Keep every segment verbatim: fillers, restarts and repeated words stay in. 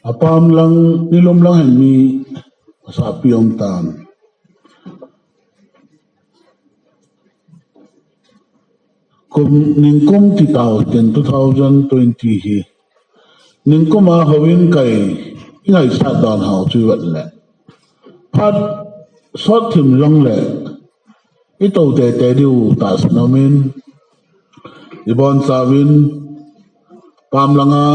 Apam lang, nilum lang hin mi asapi um tan. Kum, ningkum ti tau ten two thousand twenty hi. Ningkum a houin kai, i ngaisat dan hou chu vet le. Phat sot thim jong le, i to tete diu tahsan um in, i bonchauvin, pam langa,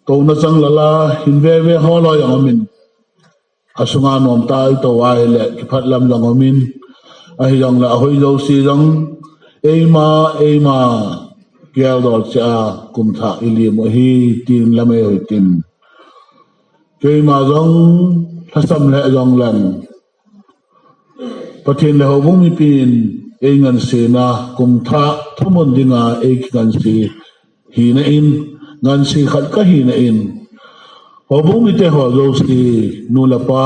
tona chang lala, hin veve ho loi jong um in, asunga nomtah a i to a hile, kiphat lam jong um in, ahi jong le, ahoi jouse jong, eima, eima, geldol cheh a, kum thah i lim u ahi, tin lam ei hoi tin. Keima jong, lhasam le jong leng. Pathen le houbung mipin, ei ngansena, kum thah, thumun dinga, ei kinganse, hina in, nganse khat ka hina in. Houbung mite ho jouse, nu le pa,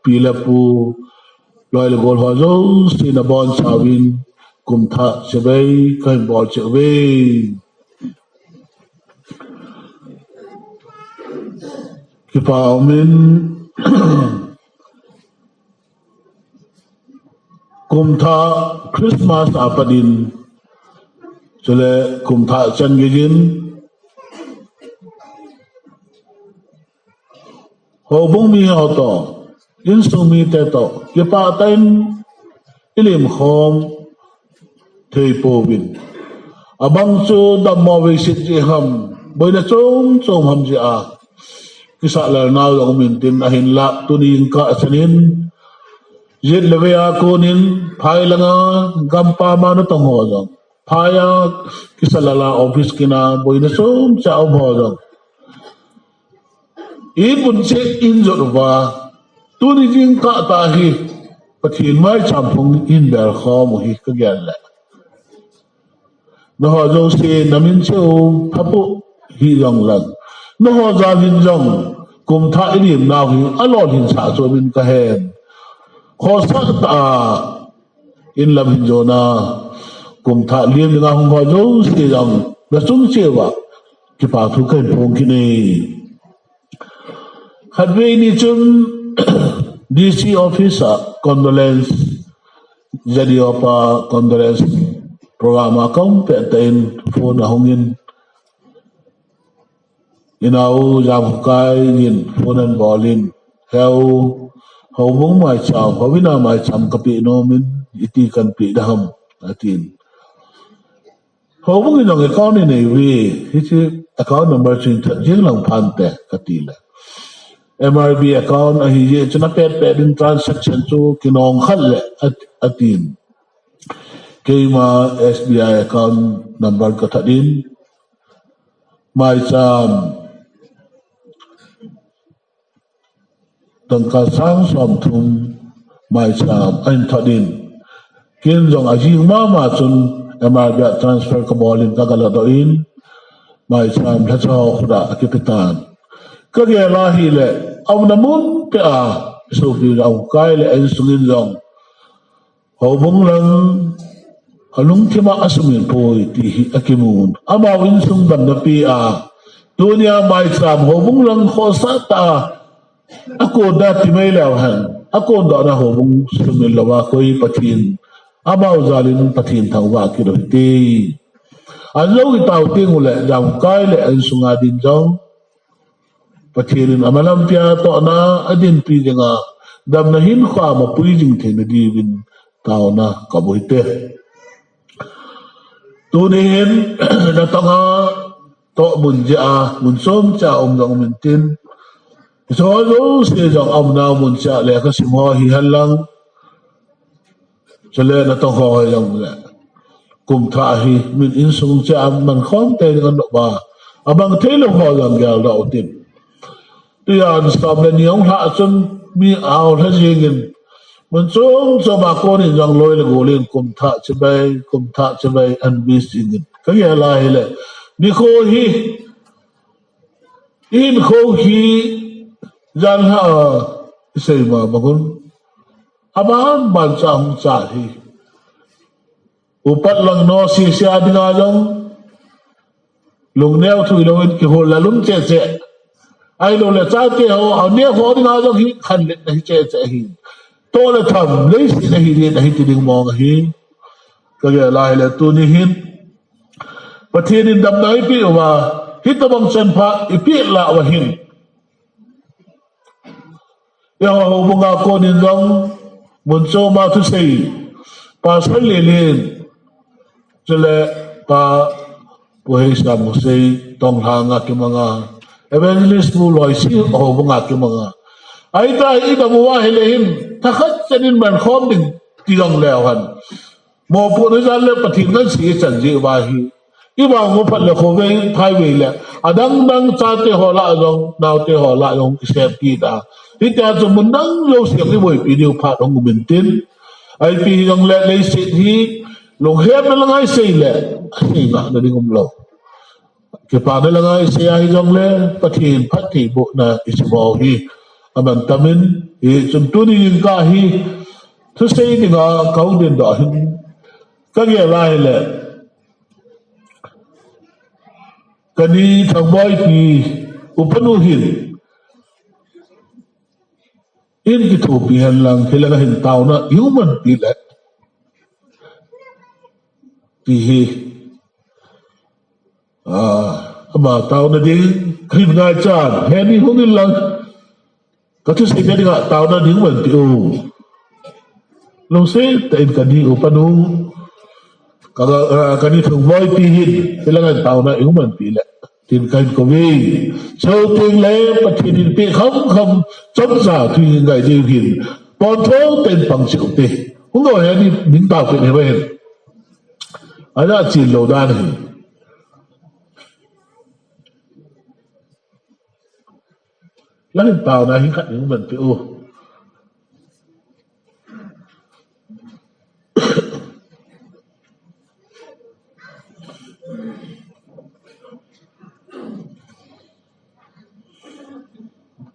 pi le pu, loi le gol ho jouse, na bonchauvin, kum thah, chibai, ka hin bol cheh uve. Kipa um in, kum thah Christmas a pat in, chule kum thah chan gei in, houbung mi ho to, insung mite to, kipah tah in, i lim khom, thei pouvin. Abang chu dammo veiset jeh ham, boina chom chom ham jeh a, kisah lel nau jong um in tin ahinlah tuni jingkah chan in, jet le vei a kon in, phai langa, gampam a natong ho jong, phai a kisa lala office kin a, boina chom cha um ho jong. I bun cheh in jot uva, tuni jingkah tah hi, Pathen maicham phung in bel khom u hi ka gel le. Nangho jouse na min cheh u phapu hi jong leng. Nangho jal hin jong, kum thah i lim nau hi, alolhin sah chu min ka hen. Khohsah tah a, in lam hin jona, kum thah lim dinga hung ho jouse jong, na chung cheh uva, kipa thu ka hin phong kit e. Khatvei ni chun D C office a condolence, Z D O pa condolence program a ka um pet tah in phone ahung in, i nao u Jamkhukai in phone ahin bol in, he u, houbung maicham, houin a maicham ka pe nom in, iti kan pe da ham, atin. Houbung in jong account i nei uve, hiche account number chu in that jing lang phante ka ti le. M R B account ahi jeh chun apet pet in transaction chu kinong khat le at-, atin. Keima S B I account number ka that in. Maicham tangka sang som thum maicham ahin thot in. Ken jong ajing mama chun M R B a transfer ka bol in ka ga ladoh in. Maicham lhacha ho khut a akipe tan. Ka gel a hile, aumna mun peh a, i sopi Jamkhukai le a insung in jong, houbung lang alungthim a asumil poi ti hi akimun. Amau insung damna pi a, tunia maicham houbung lang khohsah tah a, akon da ti mai leu hen, akondohna houbung sumil louva koi Pathen, amau jal in Pathen thangvah kit u hite. Ajou i tao teng uleh, Jamkhukai le a insung a din jong, Pathen in amalam pia tohna a dinpi dinga, damna hinkho a mapui jing theina diuvin taona ka bol u hite. Tuni hin, natong a toh mun jeh a, mun chom cha um jong um in tin. Hiche ho jouse jong aumna mun cha lekha sim ho hihen lang. Chule natong ho hi jong le. Kum thah hi min insung cheh a man khom tei ding ahi uva. Abang thei lou ho jong geldoh u tin. Tujan som le ni hung lhah chun mi aho lha jing in. Mun chom chom a kon in jong loi le gol in kum thah chibai, kum thah chibai ahin wish jing in. Ka gel a hile. Nikho hi. Hinkho hi jan lha a i sei ma bang un. Aban ban cha hung cha hi. Upat lang no sese a dinga jong, Lungneo thu hilou in kihol la lum cheh cheh. Ahilou le chate ho, aneo ho dinga jong hi khanlet na hi cheh cheh hi. Toh le tham, leiset na hi le na hi ti ding mong ahi. Ka gel a hile tuni hin Pathen in damna eipeh uva, hitabang chan pha eipeh lah uva hin, eiho houbung a kon in jong, mun chom a thusei, Pastor Lelen, chule Pa Pu Heisam Hosei, Tonglhang a kimang a, Evangelist Pu Loisi houbung a kimang a. Ahita, idam uva hile hin, thakhat chan in man khom ding ti jong leu hen. Mopohna jal le Pathen ngansi ichan jeh uva hi. Ivang u phat le khovei, phaivei le, adang dang chate ho lah jong, naote ho lah jong, kisem kit a. Hitia chu mun dang jouse a iboipi diu phat hung um in tin. Ipi hijong le leiset hi, lunghemna langa isei le, asei ngahna ding umlou. Kipana langa isei a hijong le, Pathen phattheibohna isei bou hi. Aman tam in, hichun tuni jingkah hi, thusei dinga ka hung dingdoh hin, ka gel a hile, ka ni Thangboipi, upanu hin, in kithopi hen lang, hilanga hin taona, ihung manpi le, ti hi. Ah, ama taona ding, ka hin ngaichan, heni hung in lang, ka thusei na dinga taona ding manpi u. Lungset tah in ka ni upanu, ka, ka, ka ni Thangboipi hin, hilanga taona ihung manpi le, tin ka hin kou ve. Chuteng le, Pathen in peh kham kham, chomcha thu hin ngai diu hin, pontho tah in pang cheh u te. Hung doh hen, ning tao peh hen. Aja chin lou dan hi. Lang in taona hi khat ning manpi u.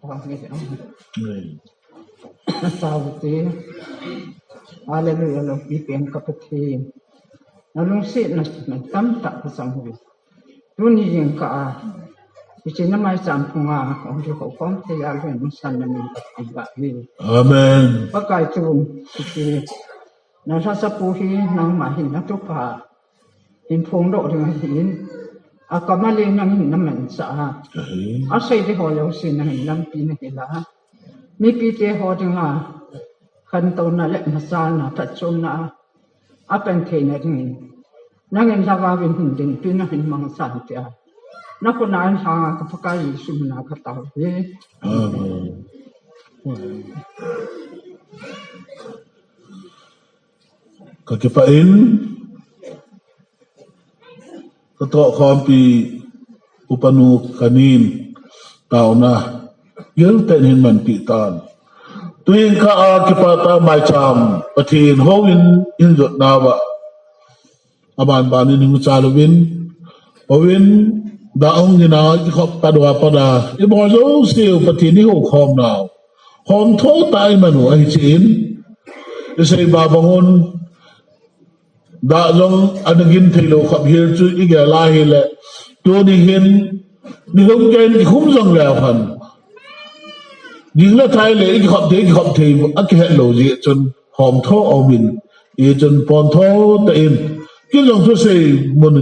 Amen. Nasau te. Hallelujah, loupi pen ka Pathen. Na lungsetna tamtah ka chang uve. Tuni jingkah a, hiche na maicham phunga, hung kikhoukhom thei a lungsanna min ka thangvah uve. Amen. Pakai chu, hiche na lhacha pu hi nangma hin na thupha hin phongdoh ding ahin, akam a le nangin na manchah a. Ahi. Asei ding ho jouse nangin lampi na hil a. Mipite ho dinga khantouna le machalna, phatchomna a, apan theina dingin, nangin lhagao vin hin dinpi nahin mangchan tia, na khut a hin lhanga ka Pakai Jesu mina ka tao uve. Amen. Ka kipah in, ka tohkhompi upanu ka nin taona gel tah in hin manpi tan. Tujingkah a kipah tah a maicham Pathen houin hin jotna uva, aban ban in hung chal uvin, houin dah hung in a, ikikhop pat uva pat a, ibol jouse u Pathen ihoukhom nau, khomtho tah a iman u ahi jeh in, isei ba bang un, dah jong ana gin thei lou khop hel chu igel a hile, tuni hin, ni lhum gei in kikhum jong leu hen, ging le thai le ikikhop thei, ikikhop thei akihet lou jeh chun, khomtho aum in, hichun pontho tah in, kei jong thusei mun,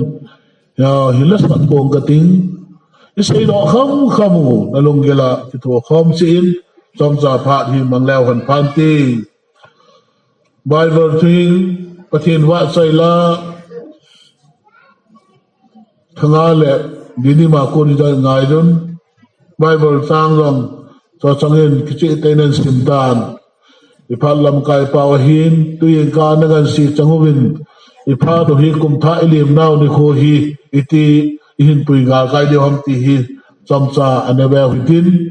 ya, hin la sat kong kating, isei doh kham kham u, na lunggel a kithokhom cheh in, chomcha phat hi mang leu hen phante. Bible thu hin, Pathen vahchoi la, thanga le, dini ma kon i dai ngai dun. Bible chang jong, cho chang in, kicheh tah in nahin sim tan. I phat lamkai pau ahin, tujingkah a na ngansi chang uvin, i phat u hi kum thah i lim nau nikho hi, iti, i hin pui ngal kai diu ham ti hi, chomcha ana veu hitin.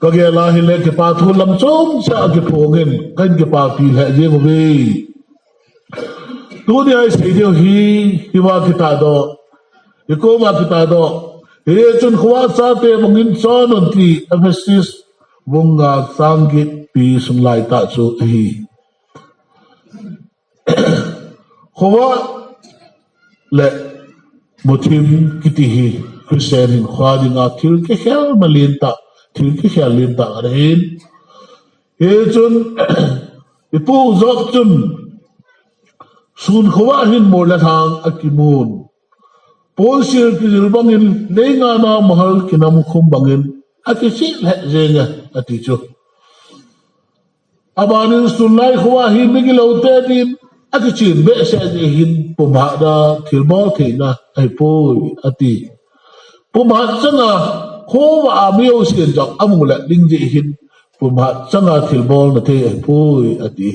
Ka gel a hile kipa thu lam chomcha kiphong in, kahin kipapi lheh jeng uve. Tuni a isei diu hi, hiva kitahdoh, i koma kitahdoh, hichun khovah chate bang in chon un ti, Ephesus bung nga chang get pi sung lai tah chu ahi. Khovah le muthim kiti hi, Christian hinkho dinga thil kikhel na lentah, thil kikhel lentah ahin. Hichun, ipu Job chun, sun khovah hin mol le lhang akimun. Ponsil kijil bangin, leinga na mahal kinamkhum bangin, akichih lheh jenge, ati chu. Abanin sunlai khovah hi migilou te din, akichen behseh jeh hin, pumhat a thilbol theina ahipoi, ati. Pumhat changa khovah a mi jousen jong amu le ding jeh hin, pumhat changa thilbol na thei ahipoi, ati.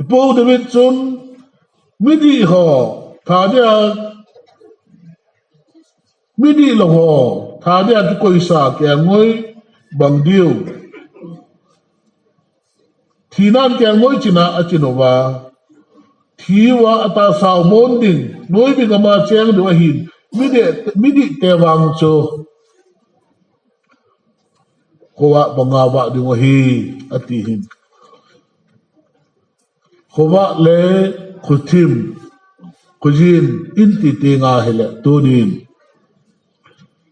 Ipu David chun, midih ho, tha dia, midih lou ho, tha dia kikoisa kelngoi bang diu. Thinan kelngoi china achin uva. Thi uva atahsa u mon ding, noibing ama cheng diu ahin, midih, midih te vang chu. Khovah banga vah ding ahi, ati hin. Khovah le khothim, khojin, in ti tenga hile, tunin.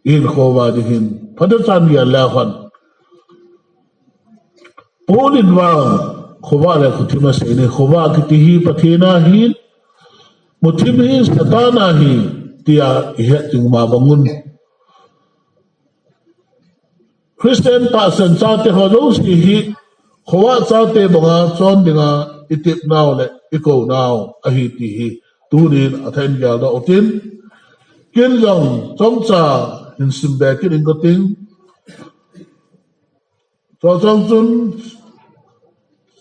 Ihinkho vah ding hin. Phatechan gel le hon. Paul in vang, khovah le khothim asei ni, khovah kiti hi Pathen ahin, khothim hi Satan ahi, tia ihet ding ma bangun. Christian tahsan chate ho jouse hi, khovah chate banga chon dinga itep nau le ikou nau ahi ti hi, tunin athah in geldoh utin, ken jong chomcha hin simbe kit inge kating. Chomcha chun,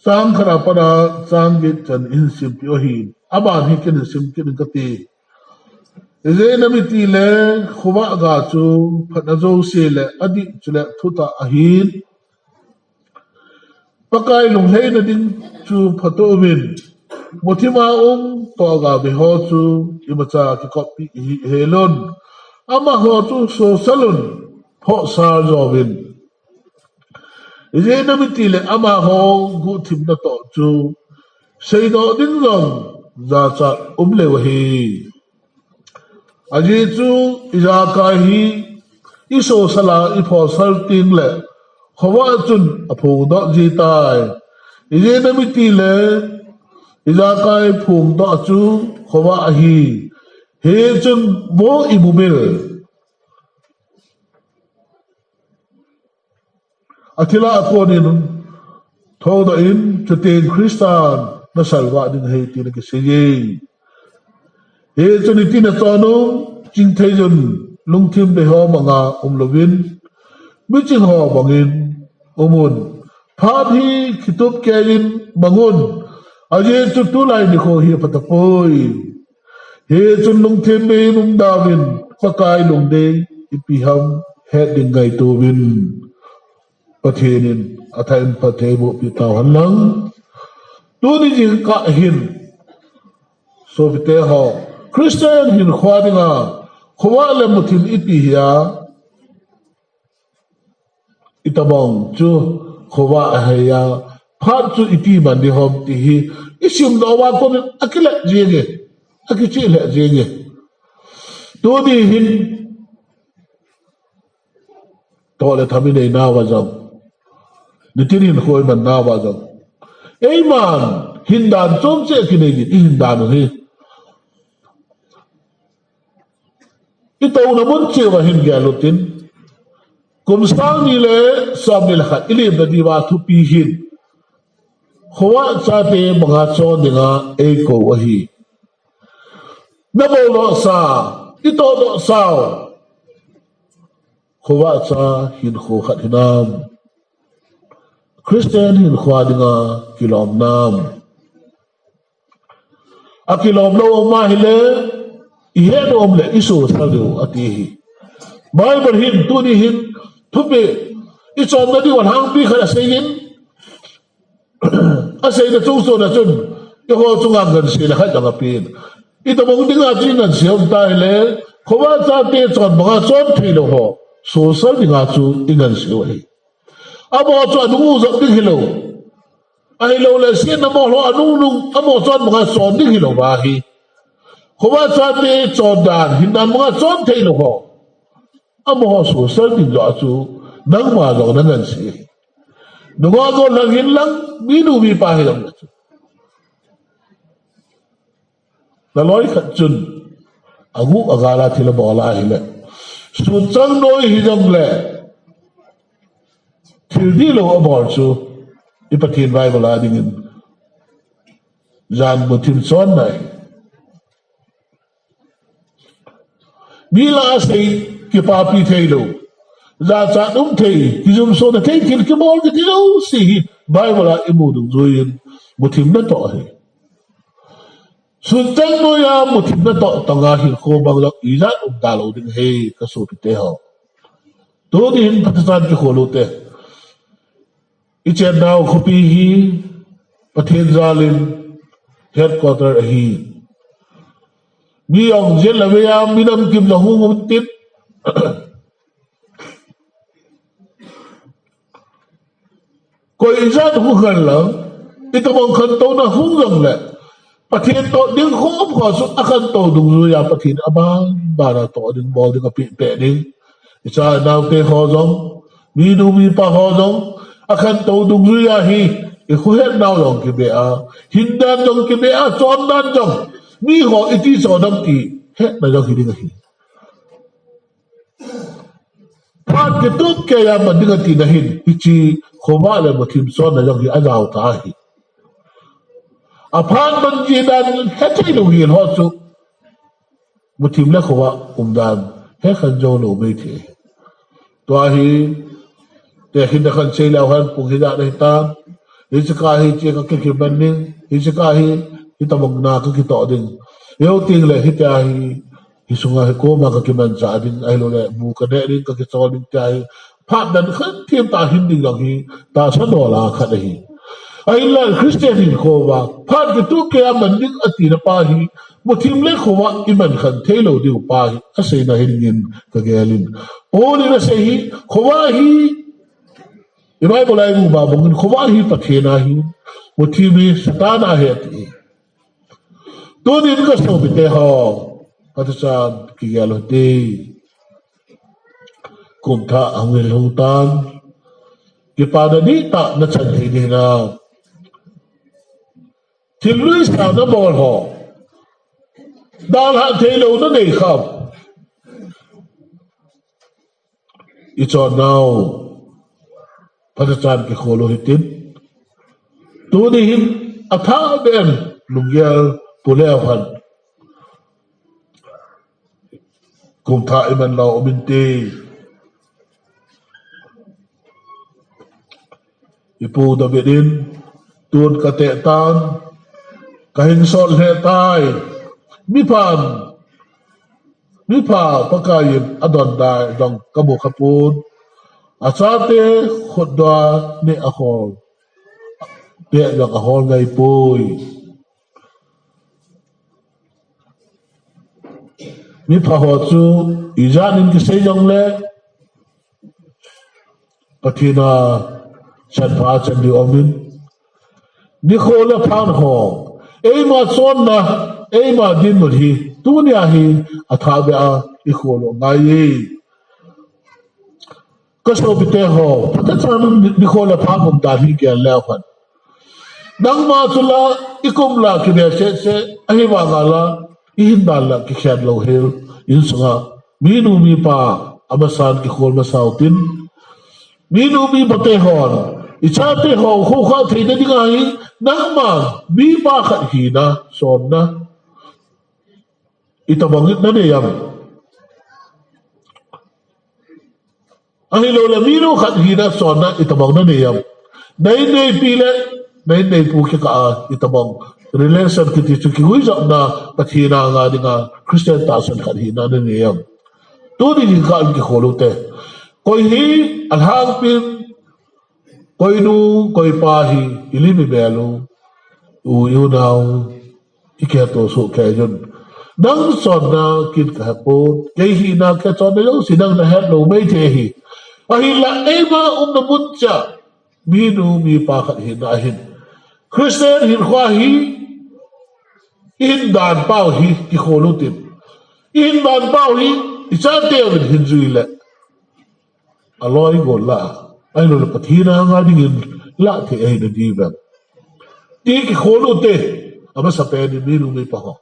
chang khat a pat a chang get chan hin simpi u ahin, aban hi ken hin sim kit inge kati. Ijeh inem itile khovah ga chu phatna jouse le adih chule thutah ahin. Pakai lunglhaina ding chu phatah uvin. Muthim a um tohgah ve ho chu imacha kikoppi ihi helun. Amaho chu sosalun, phohsal jouvin. Ijeh inem itile amaho guhthimna toh chu seidoh ding jong jachat umlou ahi. Ajeh chu ijakai hi isosal a iphohsal tengle khovah chun aphongdoh jitai. Ijeh inem itile ijakai phongdoh chu khovah ahi. Hichun vo imumil. Athil a konin thoudoh in, chuteng Christan nasalvah ding ahi tin akiseiye. Hichun itin achon u, chingtheijun, lungthim bei ho manga umlouvin, miching ho bangin umun. Phat hi kitup keiyin mangun, ajeh chu tulai nikho hi aphatapoi. Hichun lungthim beiyin umdauvin, Pakai lungdei ipi ham het ding ngaitouvin. Pathen in athah in phattheiboh peh tauhen lang. Tuni jingkah hin, sopite ho, Christian hinkho dinga khovah le muthim ipi hia, itobang chu khovah ahiya, phat chu iti man ding ham ti hi isimdoh uva konin akilheh jenge, akichih lheh jenge. Tuni hin toh le tham inei nauva jong, nitin hinkho iman nauva jong, eiman hindan chom cheh kinei ding, ihindan u hi itouna mun cheh uva hin gel utin, kum sang ni le somni le khat ilemna diuva thupi hin, khovah chate banga chon dinga eikou ahi. Nabol dohsa, itoh dohsau, khovah cha hinkho khat hinam? Christian hinkho dinga kilom nam? Akilom lou um ahile, ihet u um le isosal diu ati hi. Bible hin tuni hin thupeh ichonna diu alhangpi khat aseiyin, aseina chungchon a chun, eiho chunga ngansena khat jong apen. Itobang dinga chu ingansei um tahile, khovah chate chon banga chon theilou ho sosal dinga chu ingansei u ahi. Amaho chu anung u jop ding hilou, ahiloule setna moh lou anung nung, amaho chon banga chon ding hilouva hi, Khovah chate chondan, hindan manga chon theilou ho. Amaho sosal ding joh chu, nangma jong nangansei. Nungah gollhang hinlang, minu mipa hilang chu. Naloi khat chun, agu agala thil abol ahile. Sunchang noi hijongle, thil dihlou abol chu, i Pathen Bible a dingin. Jan muthim chonna ahi. Mi lah a sei kipapi theilou. Jachat um thei, kijumsona thei, thil kibol kiti jouse hi Bible a imu dungjuiyin muthim natoh ahi. Sunchang noiya muthim natoh tonga hinkho bang jong ijat um talou ding ahi kasopite ho. Tuni hin phatechan kikhol ute. Ichennau khopi hi Pathen jalin headquarter ahi. Mi jong jet le veiya mi namkim jong hung um tin. Koi ijat hung hen lang, itobang khantouna hung jongle, Pathen toh ding khop kho chu akhantou dungjuiya Pathen aban bana toh ding bol ding apeh peh ding. Icha naote ho jong, minu mipa ho jong, akhantou dungjuiya hi, ikhohetnau jong kibe a, hindan jong kibe a, chondan jong, miho iti chondam ti hetna jong hiding ahi. Phat kitup keiya man ding atina hin, hiche khovah le muthim chonna jong hi ajao tah ahi. Aphat man ji dan hethei lou hel ho chu, muthim le khovah umdan hekhen jou lou mei thei. Tua hi, tekhin nakhan sei leu hen pung hijat nahitan. Hiche kah hi hiche kakikiman ding, hiche kah hi hitobang na kakitoh ding. Hijou tengle hitia hi, hisunga hi koma kakimanchah ding, ahiloule bu kaneh ding, kakichol ding tia hi. Phat dan khat themtah hin ding jong hi tahsa dola khat ahi. Ahinla Christian hinkhoa phat kitup keiya man ding atina pa hi, muthim le khovah imankhen theilou diu pa hi aseina hi dingin kagelin. Paul in asei hi, khovah hi, i Bible a imu bang bangin khovah hi Pathen ahi, muthim hi Satan ahi ati. Tunin kasopite ho, phatechan kigel u hite. Kumthah ahung hil hung tan, kipana dihtah nachan thei ding hinam? Thil luisa nabol ho, dalhah theilou nanei kham? Ichonnau, phatechan kikhol u hitin. Tuni hin athahbeh in lunggel puleu hen, kumthah iman lou um inte. Ipu David in, tun kateh tan, kahinsol lheh tai. Miphan, mipha Pakai in adon dai jong kamu khapon. Achate khutdoh a neh ahol, peh jong ahol ngai poi. Mipha ho chu ijat in kisei jongle, Pathen a chanpha chan diu aumin, nikho le phat ho, eima chonna, eima dinmun hi tunia hi athahbeh a ikhol u angaiye. Kasopite ho, phatechan nikho le phat umdan hi gel leu hen, nangma chu la, ikum la kibe cheh cheh, ahivanga la, ihindan la kikhen lou hel, insunga minu mipa amasan kikhol masa utin. Minu mipate hon ichate ho khoukhah theina dinga hi, nangman mipa khat hina chonna itobang nanei am? Ahiloule minu khat hina chonna itobang nanei am? Na inneipi le na inneipu kikah a itobang relation kiti chu kiguijopna, Pathen anga dinga Christian tahsan khat hina nanei am? Tuni jingkah in kikhol u hite. Koi hi alhangpin, koinu koipa hi ilim imel u, u iunau, ikihetto soh kei un. Nang chonna kin kahepon, kei hina kei chonna jouse nang nahet lou mei thei ahi. Ahinla eima umna mun cheh a minu mipa khat hina ahin, Christian hinkhoa hi Ihin dan pau hi kikhol utin. Ihin dan pau hi ichate uvin hin jui le aloi gol la, ahilouleh Pathen anga dingin la thei ahi nadiu vem ti kikhol ute. Amasapen in minu mipa ho,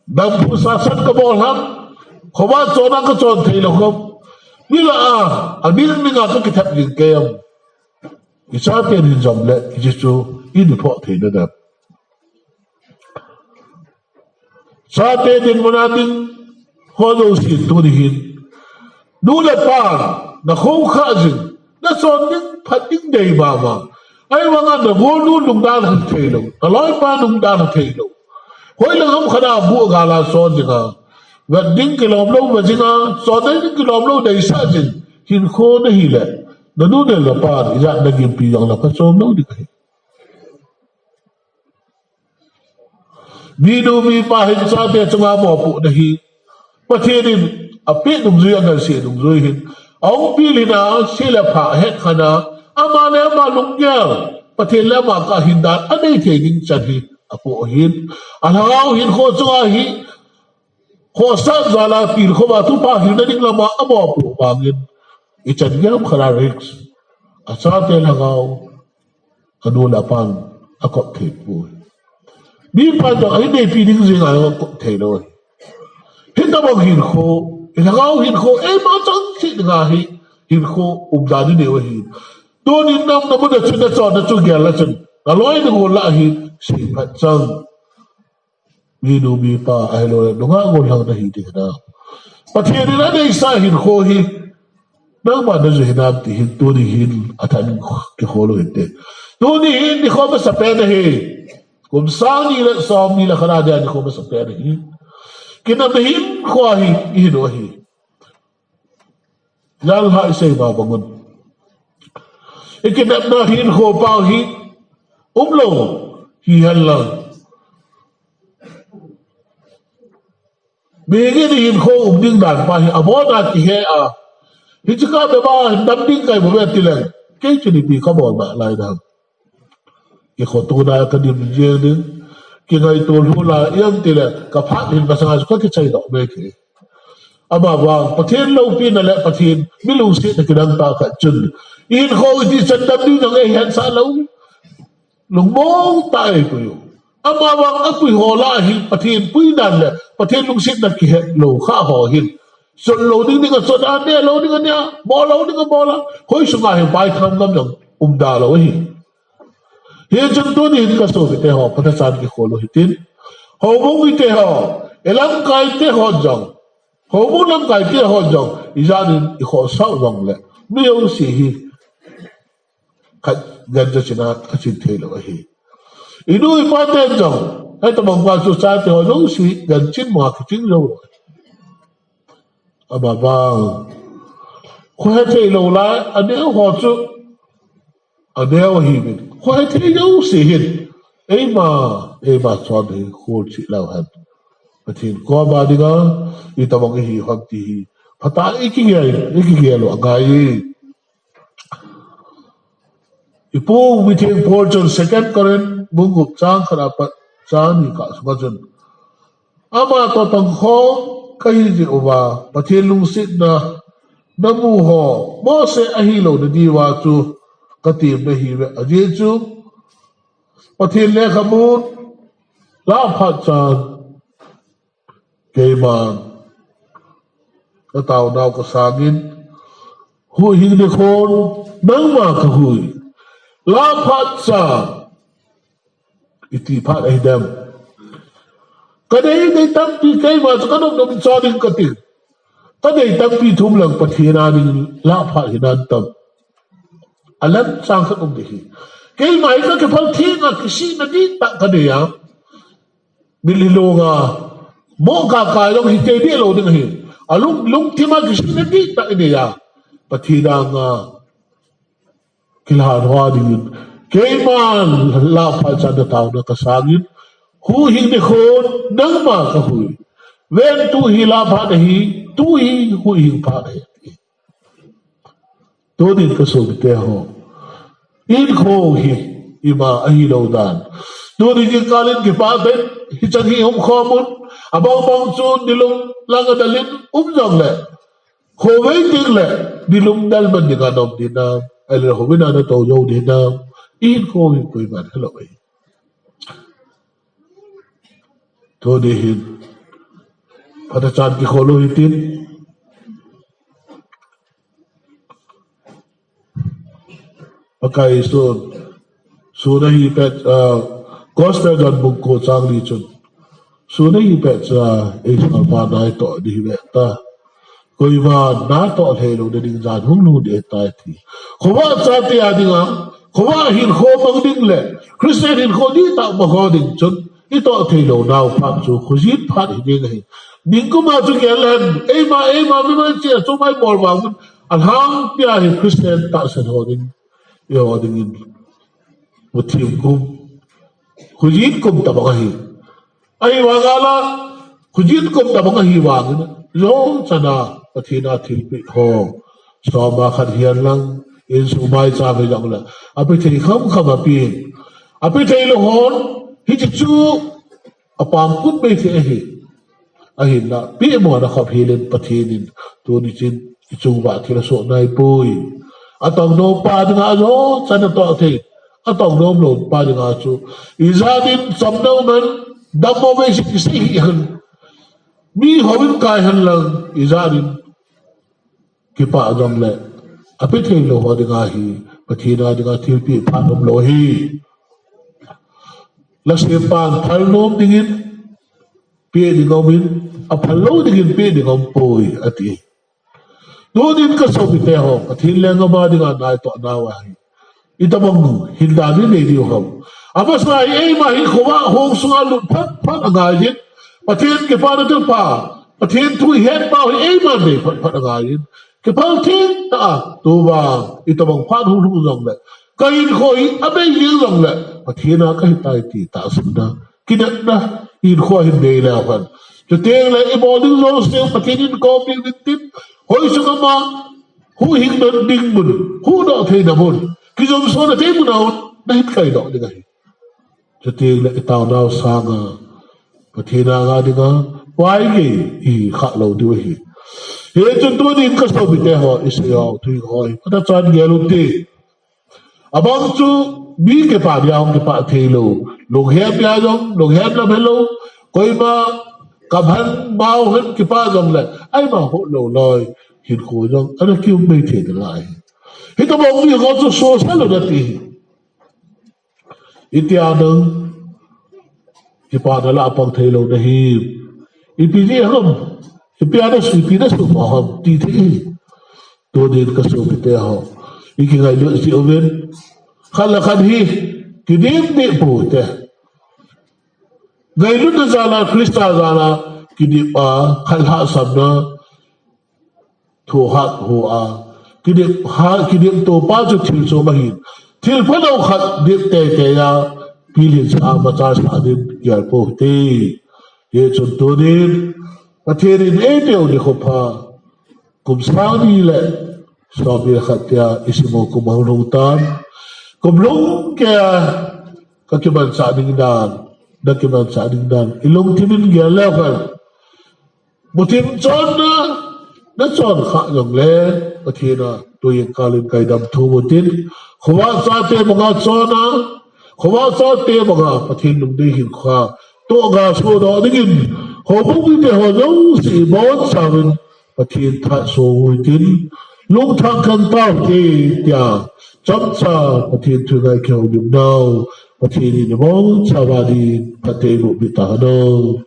dam phu sa san kabol ham, khova chon a kachon thei lou ham, mi lah a aning ning a kakithep ding kei ham? Ichaten hin jom le hiche chu ihin phoh thei nadem? Chate dinmun a ding ho jouse tuni hin, nu le pan nakhoukhah jing, nachon ding phat ding dei mama. Ahivanga nagolnu lungdalha thei lou, naloipa lungdalha thei lou, hoilang ham khat a bu gal a chon dinga, vet ding kilom lou vet jinga, chon ding kilom lou deisah jing hinkho nahile, nanu le napan ijat nagimpi jongle phachom lou ding ahi. Minu mipa hin chate chunga mopohna hi Pathen in apeh dungjui, angansea dungjui hin, ahung pilna, se le pha ahet khatna, ama le ama lunggel, Pathen le ama kah hin dan anei thei ding chan hi apoh ahin. Alhagao hinkho chunga hi khohsah jal a tilkhou a thupha hilna ding lama amopoh vangin, ichan gei ham khat a risk, achate lhagao, anu le apan akop thei poi. Mipan jong ahin neipi ding jeng a akop thei lou ahi. Hitobang hinkho, ilhagao hinkho, eima chang cheh dinga hi hinkho umdan inei u ahi. Tunin nam namun a chun, nachonna chu gel a chun, naloi nagol lah a hi seiphat chang. Minu mipa ahilouleh nungah gollhang nahi ding hinam? Pathen in aneisah hinkho hi nangma najui hinam ti hin tuni hin athan kikhol u hite. Tuni hin nikho masapen ahi. Kum sang ni le som ni le khat a dia nikho masapen ahi. Kinepna hinkho hi ihin u ahi. Janhi isei ma bangun, ikinepna hinkho pau hi umlou hihen lang, mihem in hinkho um ding dan pa hi abona kihe a, hiche kah bep a hin dam ding kahi bouve tileng, kei chun ipi kabol nalai ding ham? Ikhoto na kadim jeng ding, kingaito lheh a, ijemtile kaphat hin masanga chu kakichai doh mei kei. Amavang Pathen loupina le Pathen mi lungsetna kidang tah khat chun, hinkho iti chan dam ding jong eihetsah lou, lungmong tah a eipui u. Amavang apui ho lah a hi Pathen pui dan le Pathen lungsetna kihet lou kha ho hin, chon lou ding ding achon a, neh lou ding aneh a, bol lou ding abol a, hoi sunga hi vaitham ngam jong umda lou ahi. Hichun tuni hin kasopite ho, phatechan kikhol u hitin. Houbung mite ho, ilamkaite ho jong, houbung lamkaite ho jong, ijat in ikhohsah u jongle, mi jouse hi khat gancha china kachin thei lou ahi. Inu ipaten jong, hitobang pa chu chate ho jouse ganchin ma kichin jou lou. Amavang khohethei lou lai, aneo ho chu aneo ahiuvin, khohethei jouse hin eima, eima chon hi kholchil leu hen. Pathen koma dinga itobang ihi ham ti hi phatah a ikigel, ikigel u angaiye. Ipu mitheng Paul chun Second Corinth bung gup chang khat apat chang ni kah sunga chun, ama toh tongkhom kahi jeh uva Pathen lungsetna namu ho mohseh ahilou nadiuva chu katem nahiuve. Ajeh chu Pathen lekhabun lah phat chan keiman kataonau kasangin, huhhing nikhon nangma kahui, lah phat chan iti phat ahidem? Kadei dei tampi, keima chu kanop nop in cho ding kating, kadei tampi thum lang Pathen a ding lah phat hinan tam? Alam chang khat um ding ahi. Keima hi kakiphal theng a kisihna dihtah kadei a, mitlhi longa moh kaka jong hi tei deh lou ding ahi. Alung, lungthim a kisihna dihtah inei a, Pathen anga kilhan hoa dingin, keiman lah phat chan nataona kasangin, huhhing nikhon nangma kahui. Ven, tu hi lah phat ahi, tu hi huhhing phat ahi. Tunin kasopite ho, hinkho hi ima ahilou dan, Tuni jingkah in kipah tah in, hichan hi um khom un, abang bang chu nilum lang a dal in um jongle, khovei teng le, nilum dal man ding a na um ding ham, ahile houin a na tou jou ding ham, i hinkho hi koiman helou ahi. Tuni hin, phatechan kikhol u hitin. Pakai sun, sun ahi pet, ah, Gospel John bung ko chang li chun, sun ahi pet cha, ei sangpa natoh ding ahi ve ta. Koima natoh thei lou nading jan hung lhung ding ahitai ti. Khovah chate a dinga, khovah hinkho mang ding le, Christian hinkho dihtah mang ho ding chun, i toh thei lou nau phat chu, khojin phat hi ding ahi. Ningkum a chu gel hen, eima, eima, mi mai chi a chu mai bol vang un, alhangpi a hi Christian tahsan ho ding, i ho dingin, muthim kum, khojin kum tabang ahi. Ahivang a la, khojin kum tabang ahi vangin, jou chan a, Pathen a thilpeh ho, soma khat hihen lang, insung maicham hijongle, ape thei kham kham ape. Ape thei lou hon, hiche chu, apam kut mei thei ahi. Ahinla, peh mo na khop hel in Pathen in, tuni chin, i chung uva thil asoh nai poi. Atong nom pa dinga jou chan a toh thei. Atong nom lou pa dinga chu, ijat in chomna um hen, dammo vei si kisei hih hen. Mi houin kai hen lang, ijat in kipah jongle, ape thei lou ho dinga hi, Pathen a dinga thilpeh phat umlou ahi. Lasempan phal nom dingin, peh ding aum in, aphal lou dingin, peh ding aum poi, ati. Tunin ka sopite ho, Pathen lenggam a dinga natoh nau ahi. Itobang hin dan i nei diu ham. Amasa hi eima hi khovah hong sunga lut phat phat angaiyin. Pathen kipana thilpha, Pathen thu i het pau hi eima nei phat phat angaiyin. Kiphal theng tah a, tuvang, itobang phat hung lhung jongle, ka hinkho hi abei jeng jongle, Pathen a kahitai ti tahsanna, kinepna, hinkho hin nei leu hen. Chuteng le i bol ding jouse Pathen in kom ding tin, hoi sung ama, huhhingna ding mun, huhdoh theina mun, kijumsona thei mun a un, na hin kaidoh ding ahi. Chuteng le i taonau sanga, Pathen a nga dinga, vaigei i khah lou diu ahi. Hichun tunin ka sopite ho, i sei u, thu ho, phatechan gel u hite. Abang chu, mi kipah dia hung kipah thei lou. Lunghem dia jong, lunghem lam helou. Koima, kabhan mau hen kipah jongle, eima ho lou loi. Hinkho jong, ana kium mei thei nalai. Hitobang mi ho chu social lou nati. Itia nang, kipana lah a pang thei lou nahi. Ipi jeh ham, ipi a na su, ipi na su pa ham, ti thei. Tunin ka sopite ho, i kingailut jeh uvin, khat le khat hi, kidip dip pou hite. Ngailutna jal a, Christa jal a, kidip a, khat lhahsamna, thohhat ho a, kidip ha, kidip to pa chu thil chom ahin. Thil phalou khat dip teitei a, pilhin sa a machal sah ding gel pou hite. Hichun tunin, Pathen in eipeh u nikho pha, kum sang ni le som ni le khat tia i sim u kum ahung lhung tan. Kum lhung kei a, ka kimanchah ding dan, na kimanchah ding dan, i lungthim in gel leu hen. Muthim chonna, na chon khah jongle, Pathen a, tujingkah in ka idam thum u hitin, khovah chate banga chonna, khovah chate banga Pathen lungdei hinkho toh ga sodoh dingin, houbung mite ho jouse i bonchauvin, Pathen thah song u hitin, lungthah khang tau hite tia, chomcha Pathen thu ngai kihoulim nau, Pathen in i bonchauva din, phatthei boh peh tahen.